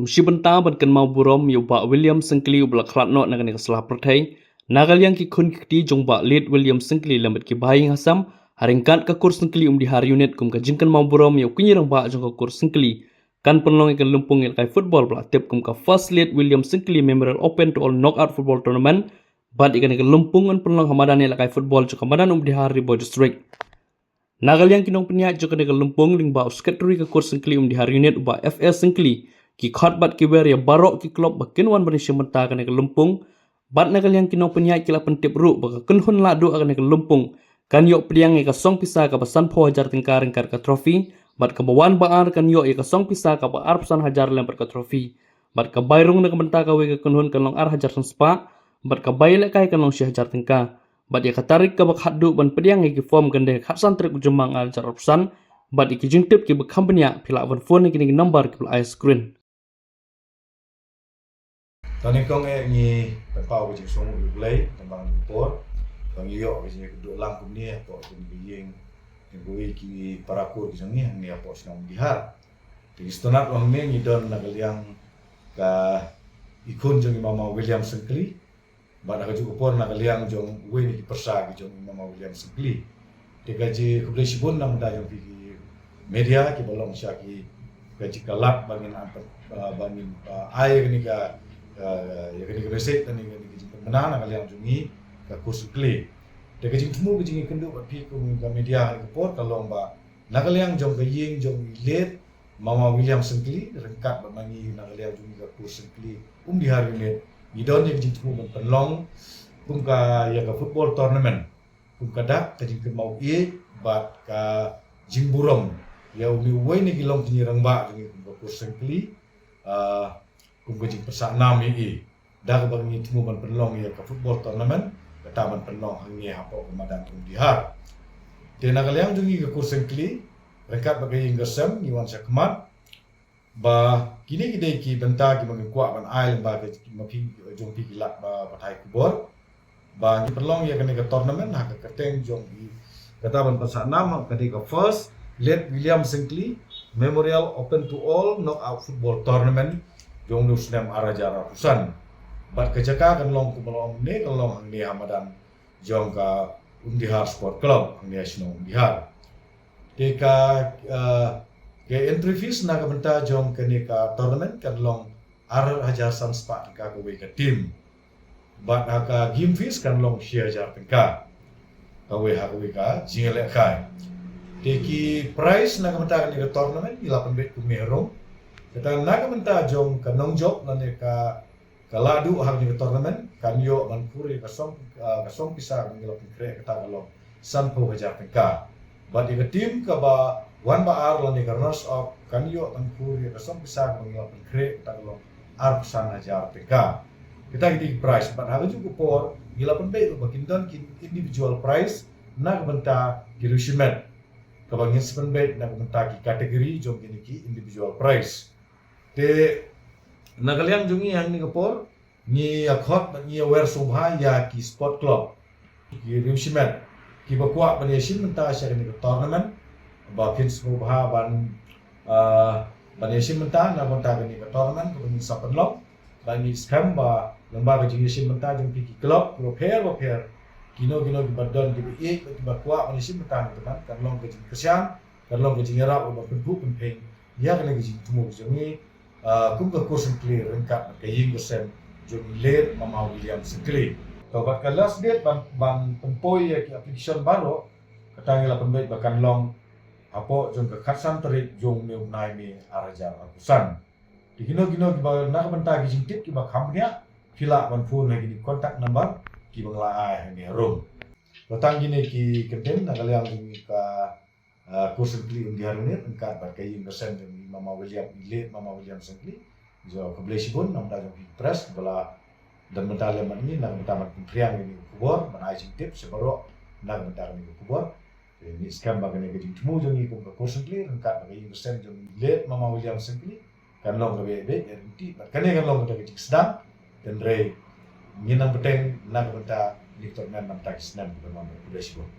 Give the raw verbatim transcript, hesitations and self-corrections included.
Shi bynta ban kynmaw burom ïa u Bah William Syngkli uba la khlad noh na kane ka sla pyrthei, na ka liang ki khun ki kti jong u Bah Late William Syngkli lem bad ki bahaïing hasem, ha ryngkat ka kur Syngkli Umdihar Unit kum ka jingkynmaw burom ïa u kñi rangbah jong ka kur Syngkli, kan pynlong ïa ka lympung ïalehkai football ba la tip kum ka First Late William Syngkli Memorial Open to All Knockout Football Tournament, bad ïa kane ka lympung kan pynlong ha madan ïalehkai football jong ka madan Umdihar Ri Bhoi District. Na ka liang ki nongpynïaid jong kane ka lympung lyngba u Secretary ka kur Syngkli Umdihar Unit u Bah F A Syngkli, ki khot bad ki wer ïa baroh ki club ba kin wan ban ïashim bynta ha kane ka lympung. Bad na ka liang ki nongpynïaid ki la pyntip ruh ba ka kynhun lahduh ha kane ka lympung kan ïoh pdiang ïa ka song pisa kaba sanphew hajar tyngka ryngkat ka trophy, bad kaba wan ba ar kan ïoh ïa ka song pisa kaba arphew san hajar lem bad ka trophy. Bad ka bai rung na ka bynta kawei ka kynhun kan long ar hajar san spah, bad ka bai ïalehkai kan long shi hajar tyngka. Bad ïa ka tarik kaba khatduh ban pdiang ïa ki form kan dei khatsan tarik u Jymmang ar hajar arphew san, bad ïa ki jingtip kiba kham bniah phi lah ban phone ha kine ki number kiba la ai ha screen. Tang nyngkong eh ngi pynpaw ka jingsngewnguh ïa U Blei tang ba ngi por ba ngi ïoh ka jingïakynduh lang kumne hapoh kane ka ïing, ïa kawei ki para kur ki jong ngi hangne hapoh shnong Umdihar. Te ngi sngewtynnat ba hangne ngi don na ka liang ka i khun jong i Mama William Syngkli, bad ha kajuh ka por na ka liang jong uwei na ki pyrsa ki jong i Mama William Syngkli. Te ka jingkhublei shibun na ka bynta jong phi ki media kiba long sha ki, ka jingkhlad ba ngin, ba ngin, ah, ai kane ka, ah, ïa kane ka message, kane ka jingpynbna na ka liang jong ngi ka kur Syngkli. Te ka jingthmu ka jingïakynduh bad phi kum ka media ha kane ka por ka long ba na ka liang jong ka ïing jong i Late Mama William Syngkli ryngkat bad ma ngi na ka liang jong ngi ka kur Syngkli Umdihar Unit, ngi don ïa ka jingthmu ban pynlong kum ka, ïa ka football tournament kum ka dak ka jingkynmaw ïeit bad ka jingburom ïa une uwei na ki longkñi rangbah jong ngi kum ka kur Syngkli, ah, kum ka jingpynsah nam ïa i. Da kaba ngi thmu ban pynlong ïa ka football tournament, kata ban pynlong hangne hapoh ka madan Umdihar. Te na ka liang jong ngi ka kur Syngkli ryngkat bad ka ïing ka sem ngi wan shakhmat ba kine ki dei ki bynta kiba ngi kwah ban ai lyngba ka, ma phi, jong phi ki lad ba pathai khubor, ba ngi pynlong ïa kane ka tournament ha ka kyrteng jong i, kata ban pynsah nam ka dei ka First Late William Syngkli Memorial Open to All Knockout Football Tournament jong u snem ar hajar arphew san. Bad ka jaka kan long kumba long ne, kan long hangne ha madan jong ka Umdihar Sport Club hangne ha shnong Umdihar. Te ka, eh, ka entry fees na ka bynta jong kane ka tournament kan long ar hajar san spah tyngka kawei ka team. Bad ha ka game fees kan long shi hajar tyngka kawei ha kawei ka jingïalehkai. Te ki prize na ka bynta kane ka tournament ngi la pynbeit kumne harum. Kata na ka bynta jong ka nongjop lane ka, ka lahduh ha kane ka tournament kan ïoh ban khur ïa ka song, ah, ka song pisa kaba ngi la pynkhreh, kata ka long sanphew hajar tyngka. Bad ïa ka team kaba wan ba ar lane ka runners up kan ïoh ban khur ïa ka song pisa kaba ngi la pynkhreh, kata ka long arphew san hajar tyngka. Kita ki dei ki prize. Bad ha kajuh ka por ngi la pynbeit ruh ba kin don ki individual prize na ka bynta ki riew shimet, kaba ngin sa pynbeit na ka bynta ki category jong kine ki individual prize. Te na ka liang jong ngi hangne ka por ngi ïa khot bad ngi ïa wer sngewbha ïa ki sport club, ki riew shimet kiba kwah ban ïashim bynta sha kane ka tournament, ba phin sngewbha ban, ah, ban ïashim bynta na ka bynta kane ka tournament kaba ngin sa pynlong. Ba ngi skhem ba lyngba ka jingïashim bynta jong phi ki club kiba pher ba pher, kino kino kiba don kiba ïeit bad kiba kwah ban ïashim bynta na ka tournament, kan long ka jingkyrshan, kan long ka jingïarap ban pynkup pynphieng ïa kane ka jingthmu jong ngi, ah, kum ka kur Syngkli ryngkat bad ka ïing ka sem jong i Late Mama William Syngkli. To bad ka last date ban, ban pynpoi ïa ki application baroh, kata ngi la pynbeit ba kan long hapoh jong ka khatsan tarik jong une u bnai May ar hajar arphew san. Te kino kino kiba na ka bynta ki jingtip kiba kham bniah, phi lah ban phone ha kine ki contact number kiba nga la ai hangne harum. To tang kine ki kyntien na ka liang jong ka, ah, kur Syngkli Umdihar Unit ryngkat bad ka ïing ka sem jong i Mama William, i Late Mama William Syngkli. Ngi khublei shibun na ka bynta jong phi press ba la don bynta lem bad ngi na ka bynta ban pynphriang ïa kine ki khubor, ban ai jingtip sha baroh na ka bynta kine ki khubor. Te ngi skhem ba kane ka jingthmu jong ngi kum ka kur Syngkli ryngkat bad ka ïing ka sem jong i Late Mama William Syngkli kan long kaba ïaibeit ïaryntih bad kane kan long kata ka jingsdang. Hynrei ngin nang bteng na ka bynta kine ki tournament na ka bynta ki snem kiban wan. Khublei shibun.